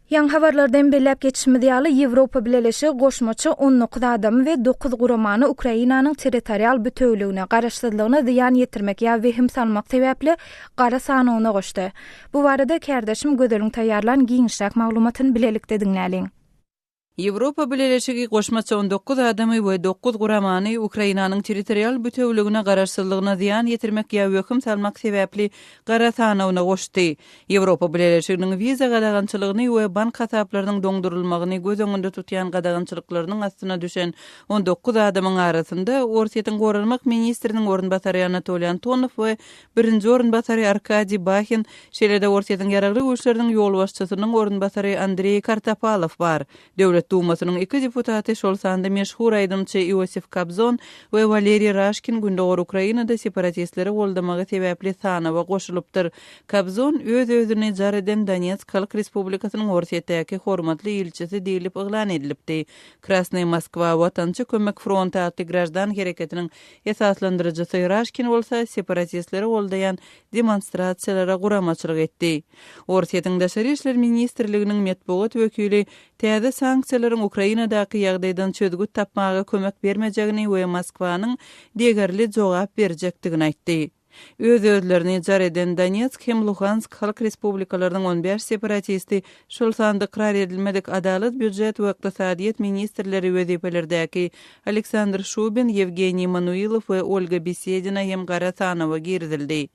Ýaňy habarlarda hem belläp geçişimiz ýaly, Ýewropa Bileleşigi goşmaça 19 adamy we dokuz guramany Ukrainanyň territorial bütewüligine, garaşsyzlygyna zyýan ýetirmek ýa wehim salmak sebäpli gara sanawyna goşdy. Bu barada kärdeşim Gözeliň taýýarlan giňişräk maglumatyny bilelikde diňläliň. Ýewropa Bileleşigi goşmaça 19 adamy we dokuz guramany Ukrainanyň territorial bütewüligine, garaşsyzlygyna zyýan ýetirmek ýa wehim salmak sebäpli gara sanawyna goşdy. Ýewropa Bileleşiginiň wiza gadagançylygyny we bank hasaplarynyň doňdurylmagyny göz öňünde tutýan gadagançylyklarynyň astyna düşen 19 adamyň arasynda Orsýetiň goranmak ministriniň orunbasary Anatoliý Antonow we birinji orunbasary Arkadiý Bahin, şeýle-de Orsýetiň Ýaragly Güýçleriniň ýolbaşçysynyň orunbasary Andreý Kartapalow bar. Döwlet Dumasynyň iki deputaty, şol sanda meşhur aýdymçy Iosif Kobzon we Waleriý Raşkin Gündogar Ukrainada separatistleri goldamagy sebäpli sanawa goşulypdyr. Kobzon öz-özüni jar eden Donetsk Halk Respublikasynyň Orsýetdäki hormatly ilçisi diýlip yglan edilipdi. Krasnyý Moskwa Watançy kömek fronty atly graždan hereketiniň esaslandyryjysy Raşkin bolsa separatistleri goldaýan demonstrasiýalara guramaçylyk etdi. Orsýetiň Daşary işler ministrliginiň metbugat wekili täze sanksiýalaryň Ukrainadaky ýagdaýdan çözgüt tapmaga kömek bermejegini we Moskwanyň degerli jogap berjekdigini aýtdy. Öz-özlerini jar eden Donetsk hem Luhansk halk respublikalarynyň 15 separatisti, şol sanda ykrar edilmedik Adalat, býujet we ykdysadyýet ministrleri wezipelerdäki Aleksandr Şubin, Ýewgeniý Manuilow we Olga Besedina hem gara sanawa girizildi.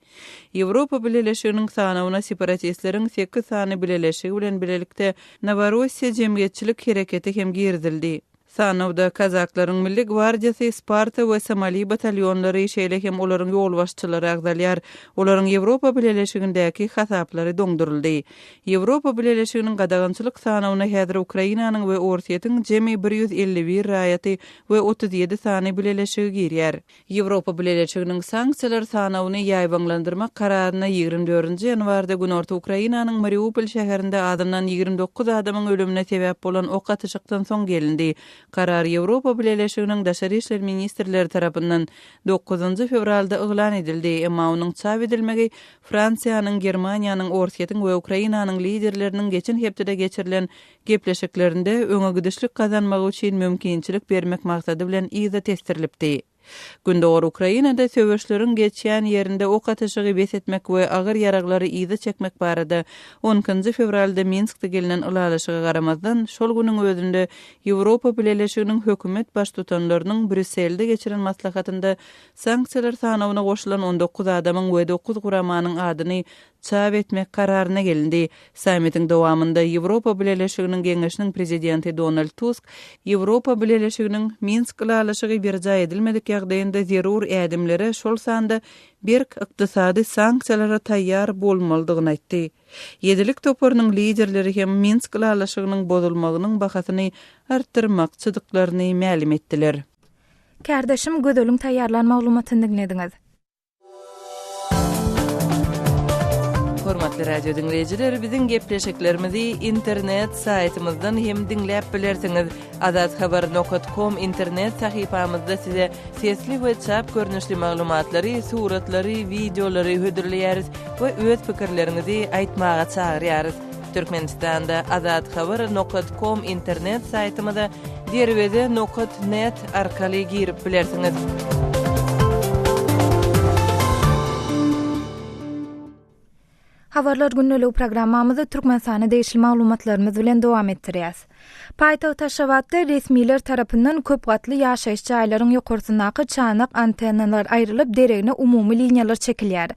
Ýewropa Bileleşiginiň sanawyna separatistleriň sekiz sany bileleşigi bilen bilelikde Noworossiýa jemgyýetçilik hereketi hem girizildi. Sanawda kazaklaryň Milli gwardiýasy, Sparta we Somali batalýonlary, şeýle hem olaryň ýolbaşçylary agzalýar. Olaryň Ýewropa Bileleşigindäki hasaplary doňduryldy. Ýewropa Bileleşiginiň gadagançylyk sanawyna häzir Ukrainanyň we Orsýetiň jemi 151 raýaty we 37 sany bileleşigi girýär. Ýewropa Bileleşiginiň sanksiýalar sanawyny ýaýbaňlandyrmak kararyna 24 nji ýanwarda günorta Ukrainanyň Mariupol şäherinde azyndan 29 adamyň ölümine sebäp bolan ok atyşykdan soň gelindi. Karar Ýewropa Bileleşiginiň daşary işler ministrleri tarapyndan dokuzynjy fewralda yglan edildi, emma onuň çap edilmegi Fransiýanyň, Germaniýanyň, Orsýetiň we Ukrainanyň liderleriniň geçen hepdede geçirilen gepleşiklerinde öňe gidişlik gazanmagy üçin mümkinçilik bermek maksady bilen yza tesdirilipdi. Gündogar Ukrainada söweşleriň geçýän ýerinde ok atyşygy bes etmek we agyr ýaraglary yza çekmek barada on ikinji fewralda Minskde gelnen ylalaşyga garamazdan, şol günüň özünde Ýewropa Bileleşiginiň hökümet baştutanlarynyň Brýusselde geçiren maslahatynda Sanksiýalar sanawyna goşulan 19 adamyň we dokuz guramanyň adyny çap etmek kararyna gelindi. Sammitiň dowamynda Ýewropa Bileleşiginiň Geňeşiniň Prezidenti Donald Tusk Ýewropa Bileleşiginiň Minsk ylalaşygy berjaý edilmedik ýagdaýynda zerur ädimlere, şol sanda berk ykdysady sanksiýalara taýýar bolmalydygyny aýtdy. Ýedilik toparynyň liderleri hem Minsk ylalaşygynyň bozulmagynyň bahasyny artdyrmakçydyklaryny mälim etdiler. Kärdeşim Gözeliň taýýarlan maglumatyny diňlediňiz. Hormatly radio diňleýjiler, biziň gepleşiklerimizi internet saýtymyzdan hem diňläp bilersiňiz. Azathabar nokat kom internet sahypamyzda size sesli we çap görnüşli maglumatlary, suratlary, wideolary hödürleýäris we öz pikirleriňizi aýtmaga çagyrýarys. Türkmenistanda Azathabar nokat kom internet saýtymyza Derweze nokat net arkaly girip bilersiňiz. Habarlar gündeligi programmamyzy Türkmenistana degişli maglumatlarymyz bilen dowam etdirýäs. Paýtagt Aşgabatda resmiler tarapyndan köp gatly ýaşaýyş jaýlaryň ýokarsyndaky çanak antennalar aýrylyp, deregine umumy liniýalar çekilýär.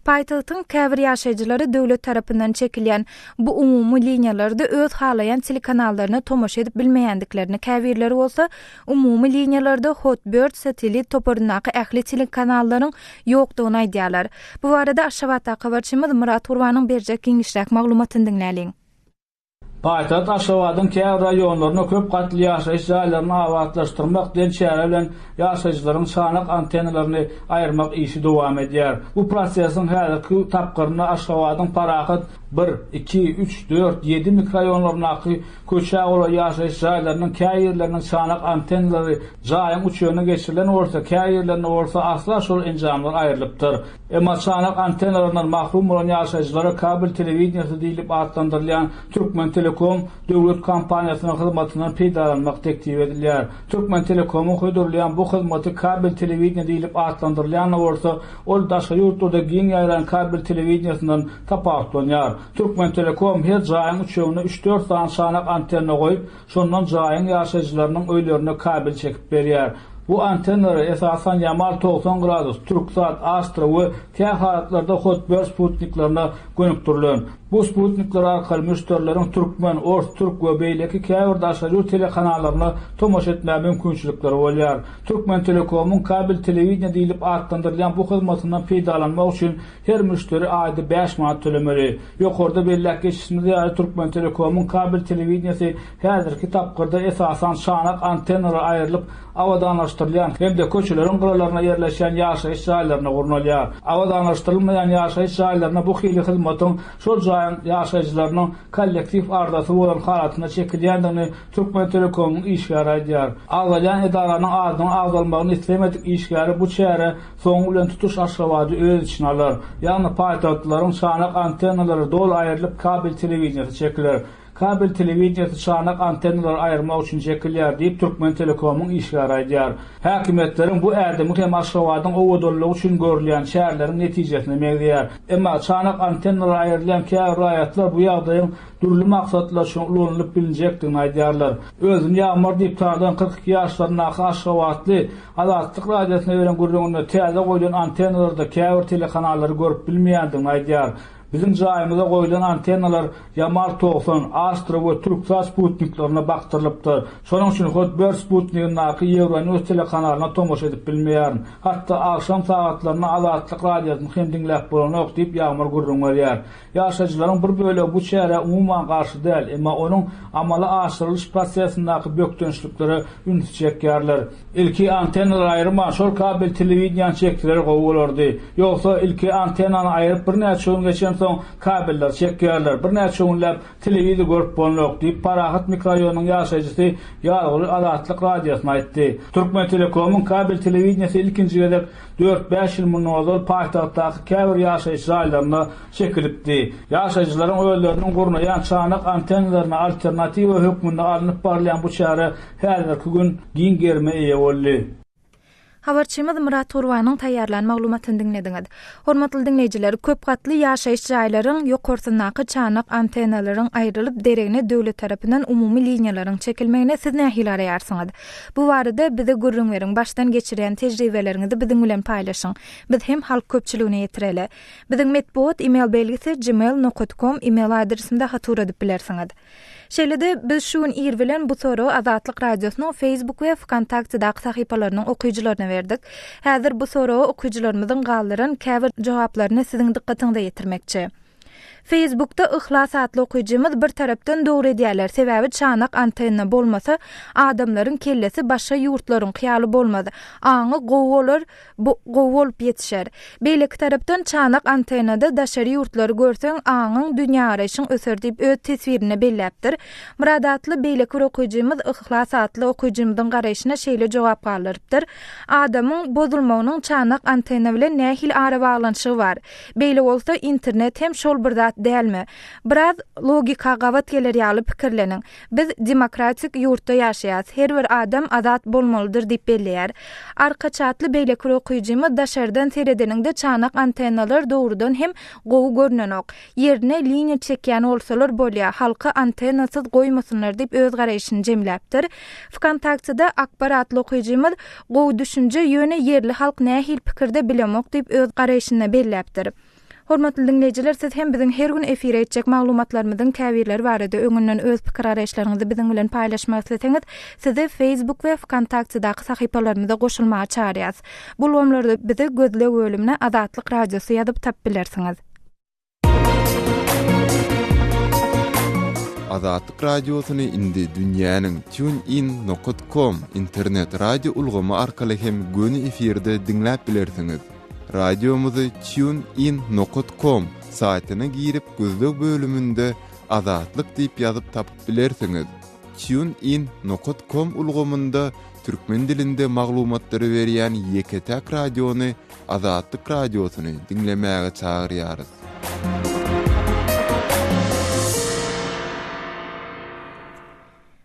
Paýtagtyň käbir ýaşaýjylary döwlet tarapyndan çekilýän bu umumy liniýalarda öz halaýan telekanallaryna tomaşa edip bilmeýändiklerini, käbirleri bolsa umumy liniýalarda Hotbird satellit toparyndaky ähli telekanallaryň ýokdugyny aýdýarlar. Bu barada Aşgabatdaky habarçymyz Myrat Gurbanyň berjek giňişräk maglumatyny diňläliň. Paýtagt Aşgabadyň käbir raýonlarynda köp gatly ýaşaýyş jaýlaryny abatlaşdyrmak diýen çäre bilen ýaşaýjylaryň çanak antennalaryny aýyrmak işi dowam edýär. Bu prosesiň häzirki tapgyrynda Aşgabadyň Parahat. Bir, iki, üç, dört, ýedi mikroraýonlaryndaky köçä golaý ýaşaýyş jaýlarynyň käbirleriniň çanak antennalary jaýyň uçugyna geçirilen bolsa, käbirlerinde bolsa asla şol enjamlar aýrylypdyr. Emma çanak antennalaryndan mahrum bolan ýaşaýjylara kabel telewideniýesi diýlip atlandyrylýan Türkmentelekom döwlet kompaniýasynyň hyzmatyndan peýdalanmak teklip edilýär. Türkmentelekomyň hödürleýän bu hyzmaty kabel telewideniýe diýlip atlandyrylýan-da bolsa, ol daşary ýurtlarda giň ýaýran kabel telewideniýesinden tapawutlanýar. Türkmentelekom her jaýyň üçegine üç-dört sany çanak antenna goýup, şondan jaýyň ýaşaýjylarynyň öýlerine kabel çekip berýär. Bu antennalar esasan Ýamal 90 gradus, Türksat, Astra we kä halatlarda Hotbird sputniklerine gönükdirilen. Bu sputnikler arkaly müşderileriň türkmen, ors, türk we beýleki käbir daşary ýurt telekanallaryna tomaşa etmäge mümkinçilikleri bolýar. Türkmentelekomyň kabel telewideniýe diýlip atlandyrylýan bu hyzmatyndan peýdalanmak üçin Her müşderi aýda bäş manat tölemeli. Ýokarda belläp geçişimiz ýaly, Türkmentelekomyň kabel telewideniýesi häzirki tapgyrda esasan çanak antennalar aýrylyp abadanlaşdyrylýan hem-de köçeleriň gyralarynda ýerleşýän ýaşaýyş jaýlarynda gurnalýar. Abadanlaşdyrylmaýan ýaşaýyş jaýlarynda bu hili hyzmatyň şol jaýyň ýaşaýjylarynyň kollektiw arzasy bolan halatynda çekilýändigini Türkmentelekomyň işgäri aýdýar. Agzalýan edaranyň adynyň agzalmagyny islemedik işgäri bu çäre Soňy bilen tutuş Aşgabady öz içine alar. Ýagny paýtagtlylaryň çanak antennalary doly aýrylyp kabel telewideniýesi çekiler. Kabel telewideniýesi çanak antennalary aýyrmak üçin çekilýär diýip Türkmentelekomyň işgäri aýdýar. Häkimiýetleriň bu ädimi hem Aşgabadyň owadanlygy üçin görülýän çäreleriň netijesine meňzeýär. Emma çanak antennalary aýrylýan käbir raýatlar bu ýagdaýyň dürli maksatlar üçin ulanylyp bilinjekdigini aýdýarlar. Özüni Ýagmyr diýip tanadan 42 ýaşlaryndaky aşgabatly Azatlyk Radiosyna beren gürrüňinde täze goýlan antennalarda käbir telekanallary görüp bilmeýändigini aýdýar. Biziň jaýymyza goýlan antennalar Ýamal 90, Astra we Türksat sputniklerine bakdyrylypdyr. Şonuň üçin Hotbird sputnigindäki Euronews telekanalyna tomaşa edip bilmeýärin. Hatda agşam sagatlarynda Azatlyk Radiosyny hem diňläp bolanok diýip, Ýagmyr gürrüň berýär. Ýaşaýjylaryň bir bölegi bu çärä umuman garşy däl, emma onuň amala aşyrylyş prosesindäki bökdençliklere ünsi çekýärler. Ilki antennalary aýyrman, şol kabel telewideniýäni çekseler gowy bolardy. Ýogsa, ilki antennany aýryp birnäçe gün geçensoň kabelleri çekýärler, birnäçe günläp telewizor görüp bolnok diýip, Parahat mikroraýonynyň ýaşaýjysy Ýazguly Azatlyk Radiosyna aýtdy. Türkmentelekomyň kabel telewideniýesi ilkinji gezek Dört-bäş ýyl mundan ozal paýtagtdaky käbir ýaşaýyş jaýlarynda çekilipdi. Ýaşaýjylaryň özleriniň gurnaýan çanak antennalaryna alternatiwa hökmünde alnyp barylýan bu çäre häzirki gün giň gerime eýe boldy. Habarçymyz Myrat Gurbanyň taýýarlan maglumatyny diňlediňiz. Hormatly diňleýjiler, köp gatly ýaşaýyş jaýlaryň ýokarsyndaky çanak antennalaryň aýrylyp, deregine döwlet tarapyndan umumy liniýalaryň çekilmegine siz nähili garaýarsyňyz? Bu barada bize gürrüň beriň, başdan geçirýän tejribeleriňizi biziň bilen paýlaşyň. Biz hem halk köpçüligine ýetireli. Biziň metbugat email belgisi gmail nokat kom email adresimize hat ugradyp bilersiňiz. Şeýle-de, biz şu gün ir bilen bu soragy Azatlyk Radiosynyň Facebook we Wkontaktedaky sahypalarynyň okyjylaryna berdik. Häzir bu soraga okyjylarymyzyň galdyran käbir jogaplaryny siziň dykgatyňyza ýetirmekçi. Feýsbukda Yhlas atly okyjymyz bir tarapdan dogry edýärler, sebäbi çanak antenna bolmasa, adamlaryň kellesi başga ýurtlaryňky ýaly bolmaz, aňy gowy bolar, bu gowy bolup ýetişer. Beýleki tarapdan çanak antennada daşary ýurtlary görseň aňyň, dünýägaraýşyň öser diýip öz teswirinde belläpdir. Myrat atly beýleki bir okyjymyz Yhlas atly okyjymyzyň garaýşyna şeýle jogap galdyrypdyr, Adamyň bozulmagynyň çanak antenna bilen nähili arabaglanyşygy bar? Beýle bolsa internet hem şol bir zat dälmi? Biraz logika gabat geler ýaly pikirleniň. Biz demokratik ýurtda ýaşaýas. Her bir adam azat bolmalydyr diýip belleýär. Arkaç atly beýleki bir okyjymyz daşardan seredeniňde çanak antennalar dogrudan hem gowy görnenok. Ýerine liniýa çekýän bolsalar bolýa, halky antennasyz goýmasynlar diýip öz garaýşyny jemläpdir. Wkontaktede Akbar atly okyjymyz Gowy düşünje, ýöne ýerli halk nähili pikirde bilemok diýip öz garaýşyny belläpdir. Hormatly diňleýjiler siz hem biziň her gün efire etjek maglumatlarymyzyň käbirleri barada öňünden öz pikir-garaýyşlaryňyzy biziň bilen paýlaşmak isleseňiz, sizi Facebook we Wkontaktedaky sahypalarymyza goşulmaga çagyrýas. Bu ulgamlarda bizi gözleg bölümine Azatlyk Radiosy ýazyp tapyp bilersiňiz. Azatlyk Radiosyny indi dünýäniň TuneIn nokat kom internet radio ulgamy arkaly hem göni efirde diňläp bilersiňiz. Radiomyzy TuneIn nokat kom. Saýtyna girip gözleg bölüminde Azatlyk diýip ýazyp tapyp bilersiňiz. Tune in nokat kom ulgamynda türkmen dilinde maglumatlary berýän ýeke-täk radiony Azatlyk Radiosyny diňlemäge çagyrýarys.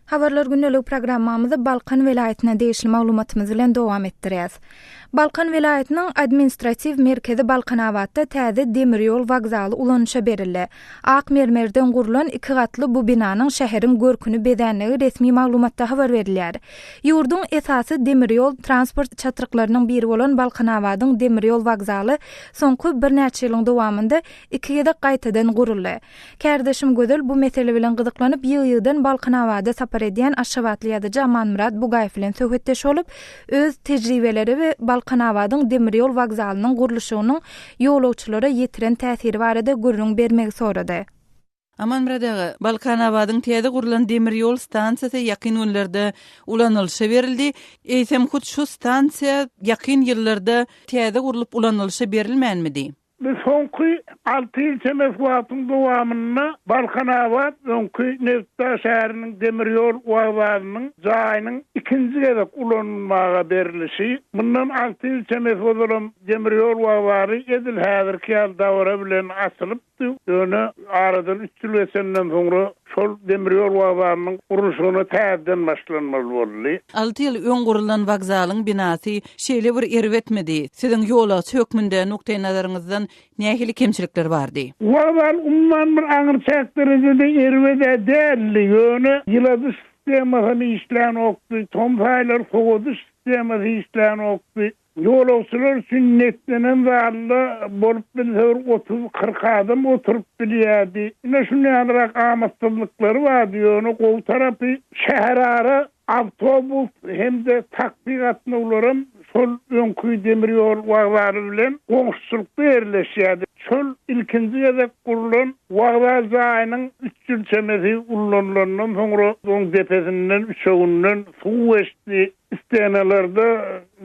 Habarlar gündelik programmamyzy Balkan welaýatyna degişli maglumatymyz bilen dowam etdirýäs. Balkan welaýatynyň administratiw merkezi Balkanabatda täze demir ýol wokzaly ulanyşa berildi. Ak mermerden gurlan iki gatly bu binanyň şäheriň görküni bezänligi resmi maglumatda habar berilýär. Ýurduň esasy demir ýol transport çatryklarynyň biri bolan Balkanabadyň demir ýol wokzaly soňky birnäçe ýylyň dowamynda iki gezek gaýtadan guruldy. Kärdeşim Gözel bu mesele bilen gyzyklanyp, ýygy-ýygydan Balkanabada sapar edýän aşgabatly ýazyjy Amanmyrat Bugaýew bilen söhbetdeş bolup, öz tejribeleri we Balkanabadyň demir ýol wokzalynyň gurluşygynyň ýolagçylara ýetiren täsiri barada gürrüň bermegi sorady. Amanmyrat aga, Balkanabadyň täze gurlan demir ýol stansiýasy ýakyn günlerde ulanylyşa berildi. Eýsem, hut şu stansiýa ýakyn ýyllarda täze gurlup ulanylyşa berilmänmidi? Bu soňky alty ýyl çemesi wagtyň dowamynda Balkanabat öňki Nebitdag şäheriniň demir ýol wokzalynyň jaýynyň ikinji gezek ulanylmaga berlişi, mundan alty ýyl çemesi ozalam demir ýol wokzaly edil häzirki ýaly dabara bilen açylypdy, ýöne aradan üç ýyl geçenden soňra Şol demir ýol wokzalynyň gurluşygyna täzeden başlanmaly boldy. Alty ýyl öň gurlan wokzalyň binasy şeýle bir erbetmidi? Siziň ýolagçy hökmünde nukdaýnazaryňyzdan nähili kemçilikler bardy? Wokzal umuman bir aňryçäk derejede erbed-ä däldi, ýöne ýyladyş sistemasam işlänokdy, tomus aýlary sowadyş sistemasy işlänokdy. Ýolagçylar üçin niýetlenen zalda bolup bilse bir otuz-kyrk adam oturyp bilýärdi. Ine şuny ýalyrak amatsyzlyklary bardy, ýöne gowy tarapy şäherara awtobus hem-de taksi gatnawlaram şol öňki demir ýol wokzaly bilen goňşuçylykda ýerleşýärdi. Şol ilkinji gezek gurlan wokzal jaýynyň üç ýyl çemesi ullanylandan soňra oň depesinden, üçeginden suw geçdi. Stenalarda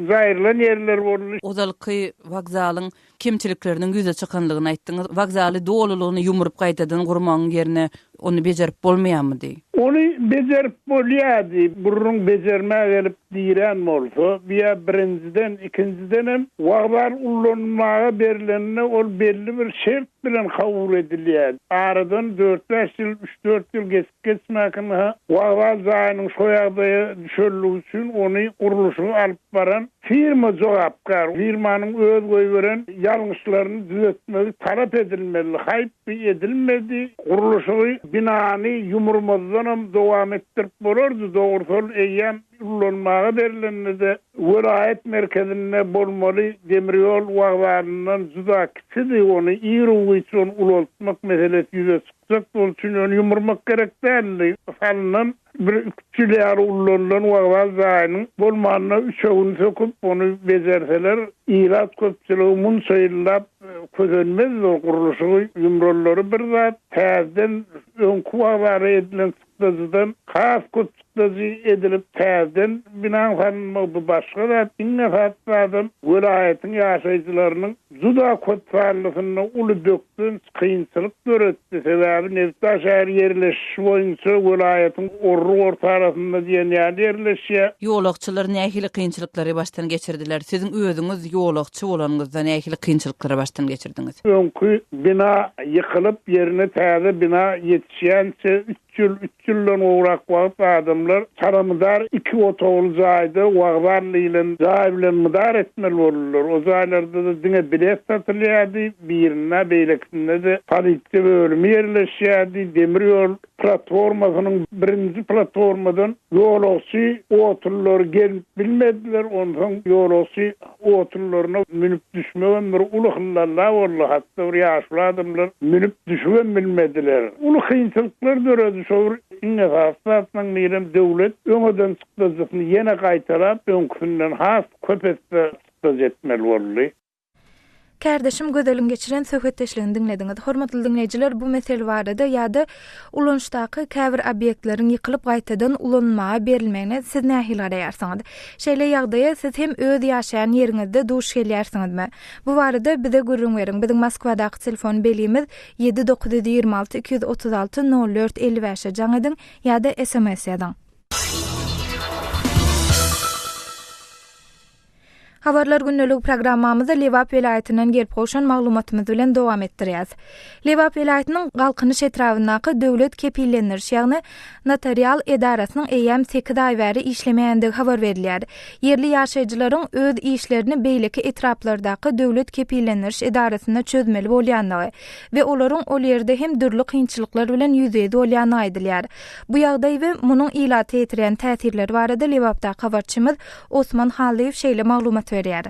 jaýrylan ýerler boldy. Ozalky wokzalyň kemçilikleriniň ýüze çykanlygyny aýtdyňyz. Wokzaly dolulygyna ýumrup gaýtadan gurmagyň ýerine ony bejerip bolmaýarmydy? Ony bejerip bolýardy. Gürrüň bejermä gelip dirän bolsa, bu-ýa birinjiden, ikinjidenem wokzal ullanylmaga berlende ol belli bir şert bilen kabul edilýär. Aradan dört-bäş ýyl, üç-dört ýyl geçip Geçmäkinha wokzal jaýynyň şo ýagdaýa düşenligi üçin ony gurluşygy alyp baran firma jogapkär. Firmanyň öz goýberen ýalňyşlaryny düzetmegi talap edilmeli. Haýp, bu edilmedi. Gurluşygy binany ýumurmazdanam dowam etdirip bolardy. Dogrusy ol eýýäm ullanmaga berlende-de welaýat merkezinde bolmaly demir ýol wokzalyndan juda kiçidi. Ony iru-giç ony ulaltmak meselesi ýüze çykdy. Çyk bol üçin ony ýumurmak gerek däldi. Salnan bir üç ýyl ýaly ullanylan wokzal jaýynyň bolmanda üçegini söküp, ony bejerseler, ilat köpçüligi munça ýyllap kösenmezdi. Gurluşygy ýumranlary bir zat, täzeden öňki wokzala edilen çykdajydan has köp çykdajy edilip täzeden binaň salynmagy bu başga zat. Iň esasy zadam welaýatyň ýaşaýjylarynyň juda köp sanlysynda uly bökdenç, kynçylyk döretdi. Sebäbi Nebitdag şäheri ýerleşişi boýunça welaýatyň orruk ortarasynda diýen ýaly ýerleşýär. Ýolagçylar nähili kynçylyklary başdan geçirdiler? Siziň özüňiz ýolagçy bolanyňyzda nähili kynçylyklary başdan geçirdiňiz? Öňki bina ýykylyp, ýerine täze bina ýetişýänçä üç ýyl, üç ýyldan gowrak wagt adamlar çala-mydar iki otagly jaýda wokzal diýlen jaý bilen mydar etmeli boldular. O jaýlarda-da diňe bilet satylýardy, birinde, beýlekisinde-de polisiýa bölümi ýerleşýärdi, demir ýol platformasynyň birinji platformadan ýolagçy otlulary gelip bilmediler, onsoň ýolagçy otlylaryna münüp düşmegem bir uly hyllalla boldy, hatda bir ýaşuly adamlar münüp düşübem bilmediler. Uly kynçylyklar döredi, şo bir iň esasy zatlaryň birem döwlet öňeden çykdajysyny ýene gaýtalap öňküsinden has köp esse çykdajy etmeli boldy. Kärdeşim Gözeliň geçiren söhbetdeşligini diňlediňiz. Hormatly diňleýjiler, bu mesele barada ýa-da ulanyşdaky käbir obýektleriň ýykylyp gaýtadan ulanylmaga berilmegine siz nähili garaýarsyňyz? Şeýle ýagdaýa siz hem öz ýaşaýan ýeriňizde duş gelýärsiňizmi? Bu barada bize gürrüň beriň. Biziň Moskwadaky telefon belgimiz ýedi 926 236 04 55-e jaň ediň ýa-da sms ýazyň. Habarlar gündeligi programmamyzy Lebap welaýatyndan gelip gowşan maglumatymyz bilen dowam etdirýäs. Lebap welaýatynyň Galkynyş etrabyndaky döwlet kepillendiriş, ýagny notarial edarasynyň eýýäm sekiz aý bäri işlemeýändigi habar berilýär. Ýerli ýaşaýjylaryň öz işlerini beýleki etraplardaky döwlet kepillendiriş edarasynda çözmeli bolýandygy we olaryň ol ýerde hem dürli kynçylyklar bilen ýüzbe-ýüz bolýandygy aýdylýar. Bu ýagdaý we munuň ilata ýetirýän täsirleri barada Lebapdaky habarçymyz Osman Hallyýew şeýle maglumat berýär.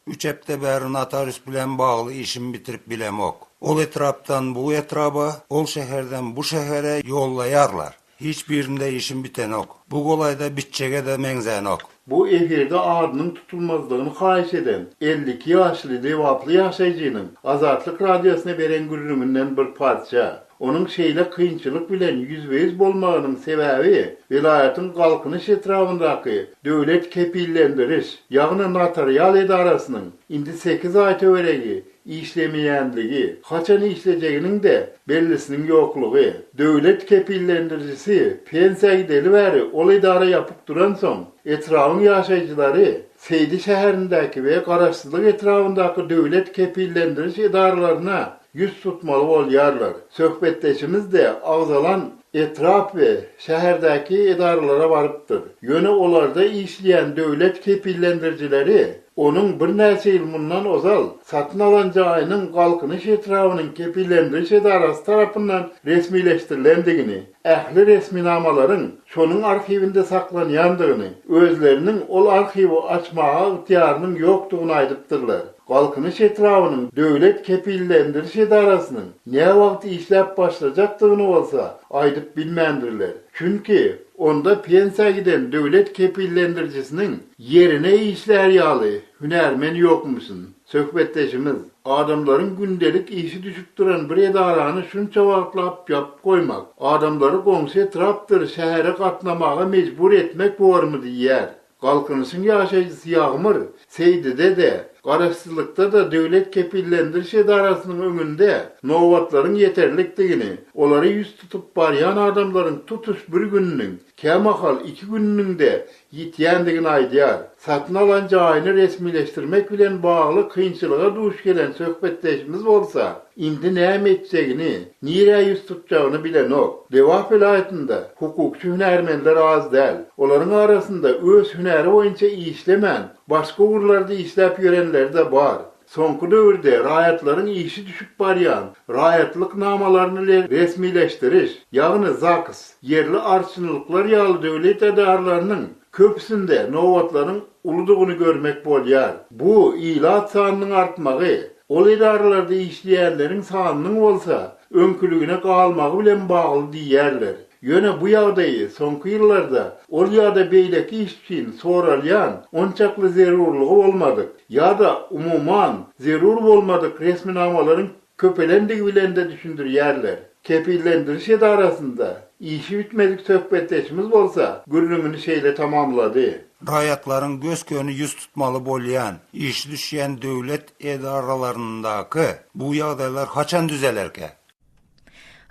Üç hepde bäri notarius bilen bagly işimi bitirip bilemok. Ol etrapdan bu etraba, ol şäherden bu şähere ýollaýarlar. Hiç birinde işim bitenok. Bu golaýda bitjege-de meňzänok. Bu efirde adynyň tutulmazlygyny haýyş eden 52 ýaşly lebaply ýaşaýjynyň Azatlyk Radiosyna beren gürrüňinden bir parça. Onuň şeýle kynçylyk bilen ýüzbe-ýüz bolmagynyň sebäbi welaýatyň Galkynyş etrabyndaky döwlet kepillendiriş, ýagny notarial edarasynyň indi sekiz aý töweregi işlemeýänligi, haçan işlejeginiň-de bellisiniň ýoklugy. Döwlet kepillendirijisi pensiýa gideli bäri ol edara ýapyk duransoň, etrabyň ýaşaýjylary Seýdi şäherindäki we Garaşsyzlyk etrabyndaky döwlet kepillendiriş edaralaryna ýüz tutmaly bolýarlar. Söhbetdeşimiz-de agzalan etrap we şäherdäki edaralara barypdyr. Ýöne olarda işleýän döwlet kepillendirijileri onuň birnäçe ýyl mundan ozal satyn alan jaýynyň Galkynyş etrabynyň kepillendiriş edarasy tarapyndan resmileşdirilendigini, ähli resminamalaryň şonuň arhiwinde saklanýandygyny, özleriniň ol arhiwi açmaga ygtyýarynyň ýokdugyny aýdypdyrlar. Galkynyş etrabynyň döwlet kepillendiriş edarasynyň näwagt işläp başlajakdygyny bolsa aýdyp bilmändirler. Çünki onda pensiýa giden döwlet kepillendirijisiniň ýerine işlär ýaly hünärmen ýokmuşyn. Söhbetdeşimiz, Adamlaryň gündelik işi düşüp duran bir edarany şunça wagtlap ýapyp goýmak, adamlary goňşy etrapdyr şähere gatnamaga mejbur etmek bormy diýýär. Galkynyşyň ýaşaýjysy Ýagmyr Seýdide-de, Garaşsyzlykda-da döwlet kepillendiriş edarasynyň öňünde nobatlaryň ýeterlikdigini, olara ýüz tutup barýan adamlaryň tutuş bir gününiň, kämahal iki gününiň-de ýitýändigini aýdýar. Satyn alan jaýyny resmileşdirmek bilen bagly kynçylyga duş gelen söhbetdeşimiz bolsa, indi näme etjegini, nirä ýüz tutjagyny bilenok. Lebap welaýatynda hukukçy hünärmenler az däl. Olaryň arasynda öz hünäri boýunça işlemän, başga ugurlarda işläp ýörenleri-de bar. Soňky döwürde raýatlaryň işi düşüp barýan raýatlyk namalaryny resmileşdiriş, ýagny ZAGS, ýerli arçynlyklar ýaly döwlet edaralarynyň köpüsinde nobatlaryň uludygyny görmek bolýar. Bu ilat sanynyň artmagy, ol edaralarda işleýänleriň sanynyň bolsa öňküligine galmagy bilen bagly diýýärler. Ýöne bu ýagdaýy soňky ýyllarda ol ýa-da beýleki iş üçin soralýan onçakly zerurlygy bolmadyk ýa-da umuman zerur bolmadyk resminamalaryň köpelendigi bilen-de düşündirýärler. Kepillendiriş edarasynda işi bitmedik söhbetdeşimiz bolsa gürrüňini şeýle tamamlady. Raýatlaryň gös-göni ýüz tutmaly bolýan, işi düşýän döwlet edaralaryndaky bu ýagdaýlar haçan düzelerkä?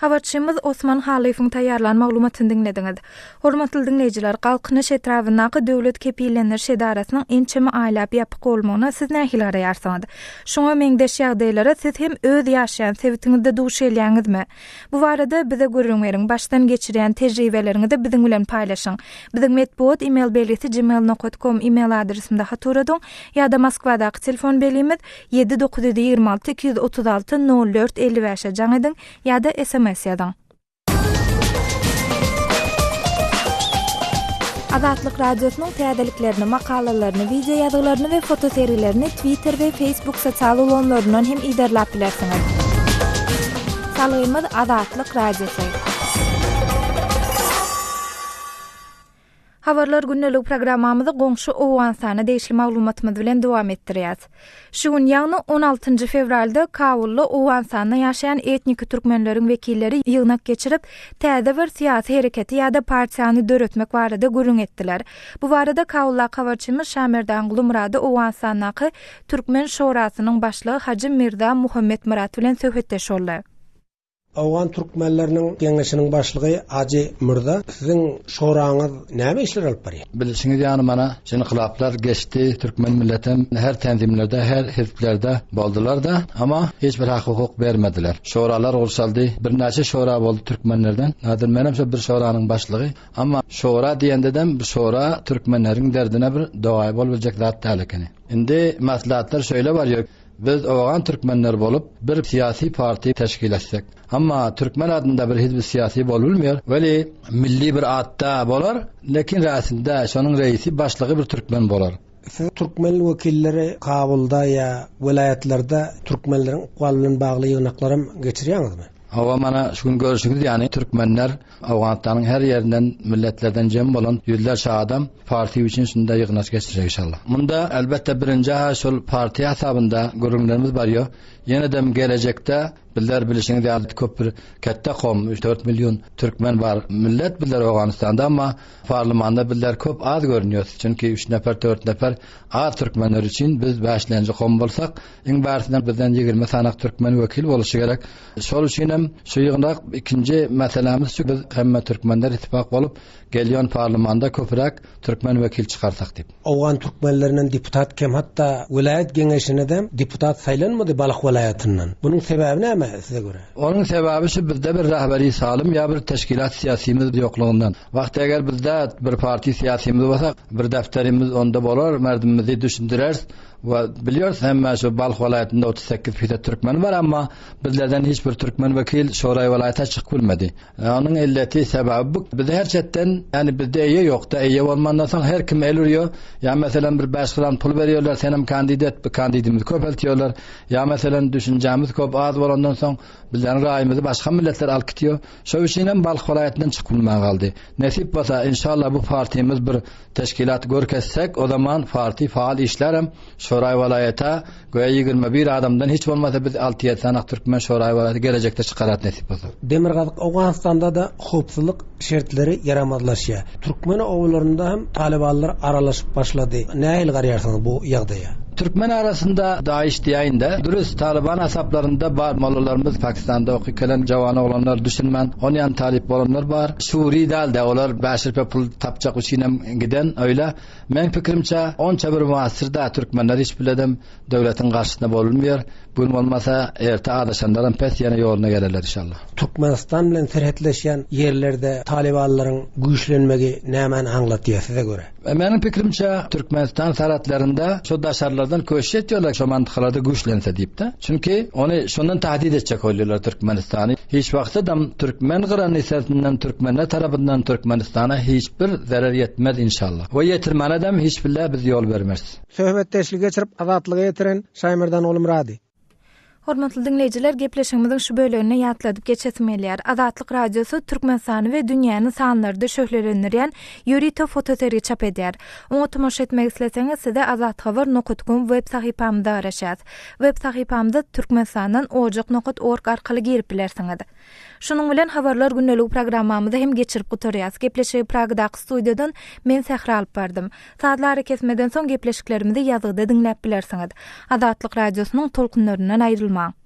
Habarçymyz Osman Halyýewiň taýýarlan maglumatyny diňlediňiz. Hormatly diňleýjiler, Galkynyş etrabyndaky döwlet kepillendiriş edarasynyň ençeme aýlap ýapyk bolmagyna siz nähili garaýarsyňyz? Şuňa meňzeş ýagdaýlara siz hem öz ýaşaýan sebitiňizde duş gelýäňizmi? Bu barada bize gürrüň beriň, başdan geçirýän tejribeleriňizi biziň bilen paýlaşyň. Biziň metbugat email belgisi gmail nokat kom email adresimize hat ugradyň ýa-da Moskwadaky telefon belgimiz 7 926 236 04 55-e jaň ediň ýa-da sms ýazyň. Azatlyk Radiosynyň täzeliklerini, makalalaryny, wideo ýazgylaryny we fotosergilerini Twitter we Facebook sosial ulgamlaryndan hem yzarlap bilersiňiz. Salgymyz Azatlyk Radiosy. Habarlar gündeligi programmamyzy goňşy Owganystana degişli maglumatymyz bilen dowam etdirýäs. Şu gün, ýagny on altynjy fewralda Kabulda Owganystanda ýaşaýan etniki türkmenleriň wekilleri ýygnak geçirip, täze bir syýasy hereketi ýa-da partiýany döretmek barada gürrüň etdiler. Bu barada Kabuldaky habarçymyz Şamerdan Gulumyrady Owganystandaky Türkmen şorasynyň başlygy Hajy Mirza Muhammetmyrat bilen söhbetdeş boldy. Owgan türkmenleriniň geňeşiniň başlygy Hajy Mürza, siziň şoraňyz näme işler alyp barýar? Bilşiňiz ýaly mana şu ynkylaplar geçdi, türkmen milletem her tenzimlerde, her hizblerde boldular-da, amma hiç bir hak-hukuk bermediler. Şoralar gurşaldy, birnäçe şora boldy türkmenlerden. Häzir menem şo bir şoranyň başlygy. Amma şora diýendedem bu şora türkmenleriň derdine bir dogaýy bolubiljek zat däl ekeni. Indi maslahatlar şeýle barýar. Biz owgan türkmenleri bolup bir syýasy parti teşkil etsek. Emma türkmen adynda bir hizbi syýasy bolubilmeýär. Weli milli bir atda bolar, lekin räsinde şonuň reisi başlygy bir türkmen bolar. Siz türkmen wekilleri Kabulda ýa welaýatlarda türkmenleriň ykbaly bilen bagly ýygnaklaram geçirýäňizmi? Hawa mana şu gün görşüňiz ýaly türkmenler Owganystanyň her ýerinden milletlerden jem bolan ýüzlerçe adam partiýa üçin şunda ýygnaç geçirjek inşallah. Munda elbetde birinji ha şol partiýa hasabynda gürrüňlerimiz barýar. Ýenedem gelejekde bizler bilişiňiz ýaly köp bir ketde kom 3-4 million türkmen bar millet bizler Owganystanda amma parlamanda bizler köp az görünýäs. Çünki 3 nefer 4 nefer az türkmenler üçin biz bäşlenji kom bolsak iň bärsinden bizden 20 sanak türkmen wekil boluşy gerek. Şol üçinem şu ýygnak ikinji meselämiz şu biz hemme türkmenler ittifak bolup gelýän parlamanda köpüräk türkmen wekil çykarsak diýip. Owgan türkmenlerinden deputat kem hatda welaýat geňeşinedem deputat saýlanmady Balh welaýatyndan. Bunuň sebäbi näme size görä? Onuň sebäbi şu bizde bir rahberi salym ýa bir teşkilat syýasymyz ýoklugyndan. Wagty eger bizde bir parti syýasymyz bolsa bir defterimiz onda bolar merdimimizi düşündireris we bilýäris hemme şu Balh welaýatynda 38 fisat türkmen bar amma Bizlerden hiç bir türkmen wekil Şoraý welaýata çykyp bilmedi. Onuň illeti, sebäbi bu bizde her çetden, ýagny bizde eýe ýokda, eýe bolmandan soň her kim el urýar. Ýa meselem bir 5 gram pul berýärler, senem kandid et, kandidimizi köpeltýärler. Ýa meselem düşünjämiz köp az bolandan soň bizleriň raýymyzy başga milletler alyp gitýär. Şo üçin hem Balh welaýatyndan çykyp bilmän galdy. Nesip bolsa, inşallah bu partimiz bir teşkilat görkezsek, o zaman parti faal işlärem. Şoraý welaýata Göýä 21 adamdan hiç bolmasa biz 6-7 sany türkmen şoraý welaýaty gelejekde çykarat nesip bolsa. Demirgazyk Owganystanda-da howpsuzlyk şertleri ýaramazlaşýar. Türkmen obalarynda hem talybanlar aralaşyp başlady. Nähili garaýarsyňyz bu ýagdaýa? Türkmen arasynda DAIŞ diýäýin-de, dürüst Talyban hasaplarynda bar mollalarymyz Pakistanda okyp gelen jawan oglanlar düşünmän onýan talyp bolanlar bar. Şury däl-de olar bäşirpe pul tapjak üçinem giden öýle. Meň pikirimçe, onça bir muassir-dä türkmenler hiç biledem döwletiň garşysyna bolunmaýar. Bu gün bolmasa, erte azaşanlaram pes ýene ýoluna gelerler inşallah. Türkmenistan bilen serhetleşýän ýerlerde talybanlaryň güýçlenmegi nämäni aňlatýar size görä? Meniň pikirimçe, Türkmenistan serhetlerinde şo daşarlardan köşi etýärler şo mantykalarda güýçlense diýip-de. Çünki ony şondan tahdit etjek bolýarlar Türkmenistany. Hiç wagtadam türkmen gyranisesinden türkmenler tarapyndan Türkmenistana hiç bir zerer ýetmez inşallah. We ýetirmänedem hiç bile biz ýol bermeris. Söhbetdeşligi geçirip Azatlyga ýetiren Şaýmerdan Gulmyrady. Hormatly diňleýjiler, gepleşigimiziň şu böleginde ýatladyp geçesim gelýär. Azatlyk Radiosy Türkmenistany we dünýäni sanlarda şöhlelendirýän ýörite fotosergi çap edýär. Oňa tomaşa etmek isleseňiz, size azathabar nokat kom web sahypamyzda garaşýas. Web sahypamyza Türkmenistandan ojak nokat org arkaly girip bilersiňiz. Şunuň bilen Habarlar gündeligi programmamyzy hem geçirip gutarýas. Gepleşigi Pragadaky studiýadan men Sähra alyp bardym. Sazly arakesmeden soň gepleşiklerimizi ýazgyda diňläp bilersiňiz. Azatlyk Radiosynyň tolkunlaryndan aýrylmaň!